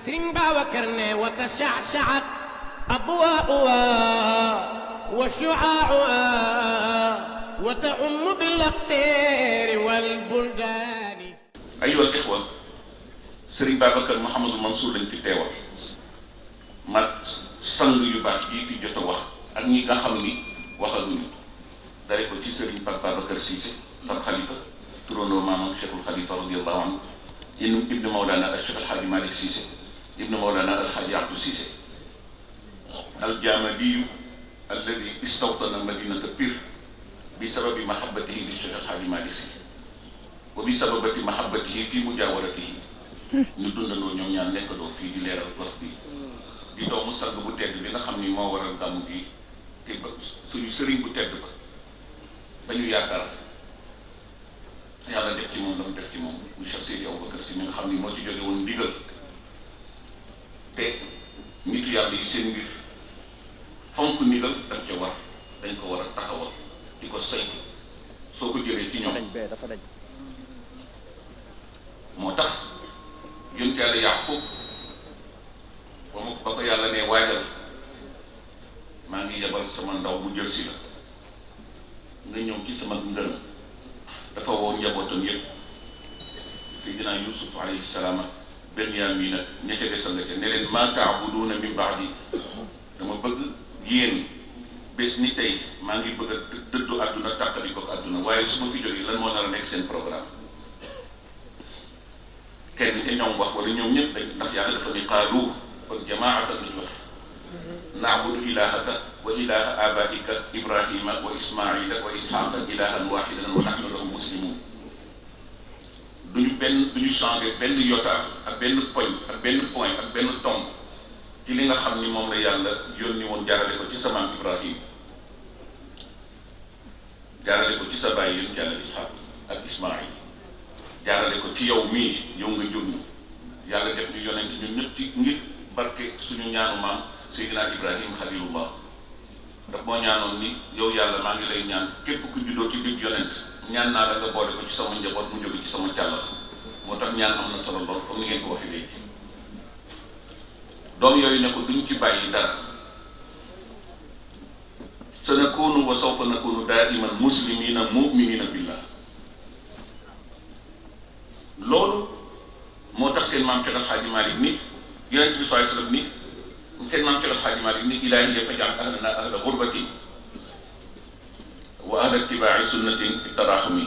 سرين باوكرني وتشعشعت أضواؤها وشعاعها وتعم بالأقطار والبلدان. أيها الإخوة، سرين بابكر محمد المنصور lañ fi teewal mat sang yu baax yi fi jot a wax ak ñi nga xam ni waxaguñu dare ko ci Serigne Pape Babacar Cissé Pape Khalifa turandoo maamam Cheikhul Khalifa radiyallahu anhu ibn Mawlana al-Cheikh Al-Hadji Malick Cissé ibn Mawlana Al-Hadji Abdou Cissé al-Jamadiyu alladi istawtana madinata Pire bi sababi mahabbatihi li Cheikh Al-Hadji Malick Cissé wa bi sababati mahabbatihi fi mujawaratihi ñu dundandoo ñoom ñaar nekkandoo fii di leeral wax bi di doomu sang bu tedd bi nga xam ni moo waral gàmmu gi te ba suñu sëriñ bu tedd ba ñu yaakaar yàlla def ci moom la mu def ci moom mu Cheikh Seydi Aboubacar Sy mi nga xam ni moo ci jóge woon ndigal te nitu yàlla yi seen mbir fonk ndigal daf ca war dañ ko war a taxawal di ko saytu soo ko jëlee ci ñoom moo tax yonent yàlla Yaaqub ba ko yàlla ne waajal maa ngi yebal sama ndaw mu jël si la nga ñëw ci sama ngërëm dafa woo njabootam yëpp Seydina Yuusuf alayhi salaam ak Benyamin nag ña ca desal nga ca ne leen maa taabuduuna min baadi dama bëgg yéen bés ni tey maa ngi bëgg a dëddu àdduna tàqali ko àdduna waaye su ma fi jógee lan moo nar a nekk seen programme kenn te ñoom wax wala ñoom ñëpp dañ ndax yàlla dafa ni qaalu kon jamaata lañu wax naabudu ilahaka wa ilaha abaika ibrahima wa ismaila wa ishaqa ilahan wahidan wa nahnu lahu muslimun duñu changé benn yotaar ak benn poñ ak benn point ak benn tomb ci li nga xam ni moom la yàlla yónni woon jaarale ko ci sa maam Ibrahim jaarale ko ci sa baay yonent yàlla ishaq ak ismail jaarale ko ci yow mii yow nga jur ñu yàlla def ñu yonent ñun ñëpp ci ngir barke suñu ñaanu maam Seydina Ibrahim Khalilullah daf moo ñaanoon ni yow yàlla maa ngi lay ñaan képp ku juddoo ci digg yonent ñaan naa la nga boole ko ci sama njaboot mu jóge ci sama càllal moo tax ñaan am na solo lool comme ni ngeen ko waxee léegi doom yooyu ne ko duñ ci bàyyi dara sa nakunu wa sawfa nakunu daiman muslimina muminina billah loolu moo tax seen maam Cheikh Al-Hadji Malick ni yonent bi sallallahu alayhi wasallam ni seen maam Cheikh Al-Hadji Malick ni ilaahi faj'al ahlana ahla ghurbati wa ahla ittiba'i sunnatin fi taraxumi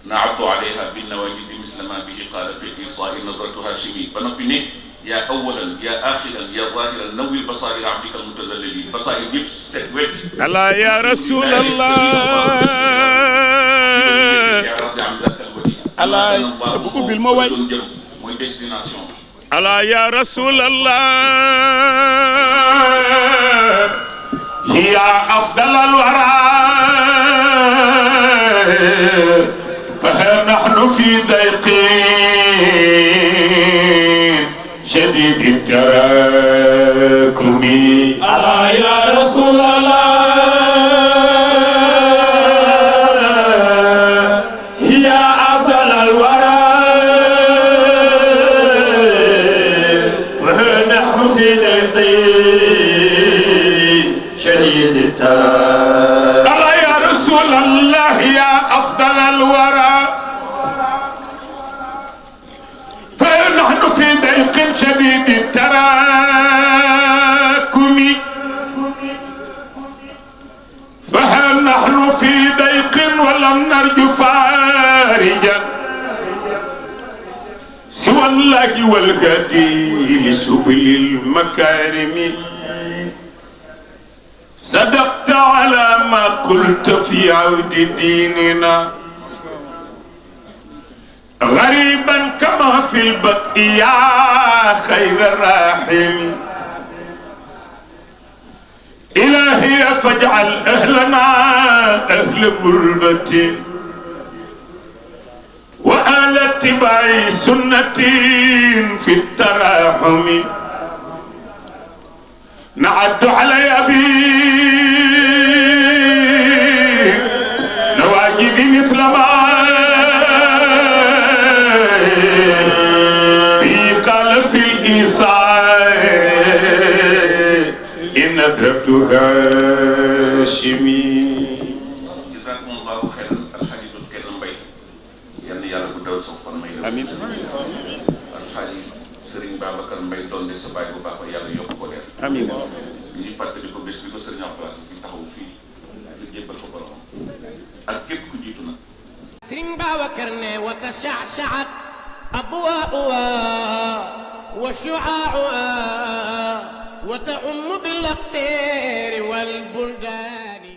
na'addu alayha bin nawajidi misla ma bihi qaala fi isa'i nadratu hashimi ba noppi ne yaa awalan yaa axiran yaa zahiran nawwir basaa'ir abdika al-mutadallili basaa'ir yëpp set wecc ala ya rasulallah ala bu ubbil ma way mooy destination ala ya rasulallah ya afdal al wara fa nahnu fi dayqin shadid tarakumi ala ya rasulallah ألا يا رسول الله يا أفضل الورى فنحن في ضيق شديد التراكم فهل نحن في ضيق ولم نرجو فارجا سوى الله والهدي لسبل المكارم صدقت على ما قلت في عود ديننا غريبا كما في البدء يا خير الراحم إلهي فاجعل أهلنا أهل بلدة وأهل اتباع سنة في التراحم نعد على أبي نواجد مثل ما به قال في الإيصال ربت هاشمي jazakumullahu xeyran alxaaji dut kenn mbay yal na yàlla bu daw sa fan may la amiin alxaaji Sëriñ Babacar Mbay doon de sa baay bu baax ba yàlla yokk ko leer amiin ñu fàttali ko bés bi ko sëriñ en place bi taxaw fii ñu jébbal ko borom ak képp ku jiitu nag Sëriñ Babacar ne wa tasha'sha'at adwaa'uha wa shu'aa'uha wa ta'ummu bil aqtaari wal buldaani